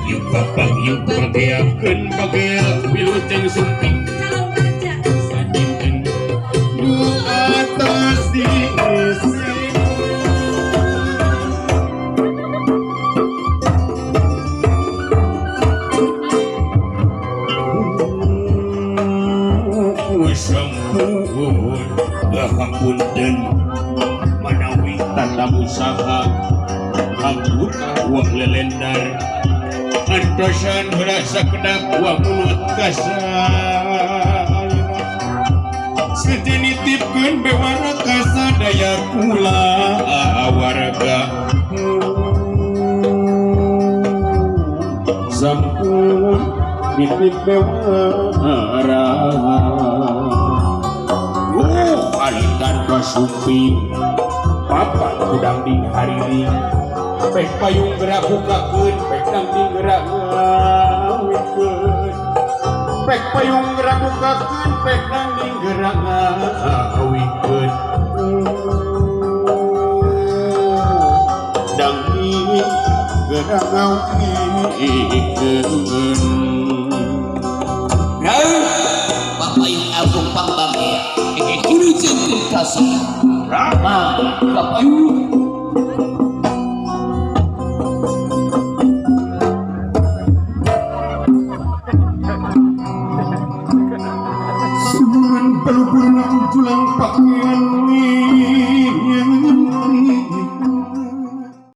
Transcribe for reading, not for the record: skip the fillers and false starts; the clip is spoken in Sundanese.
Yuk bapak yuk bageakeun bagea wilujeng sumping calon raja sadinten nu atas diisi. Sampun hapunten manawi tatamu saha hampura uang lelendar antosan heula sakedap uang mulut kasalira sejenitipkeun bewana kasadaya kula warga. Sampun nitip bewara alitan kasupi papat kudang ding hariring pek payung gerak bukakeun pek dangding gerak ngawikeun pek payung gerak bukakeun pek dangding gerak ngawikeun dangding gerak ngawikeun. Bapak yang agung pangbangea wilujeng kasih Rama Bapak. Suguran palupurna tulang pakaian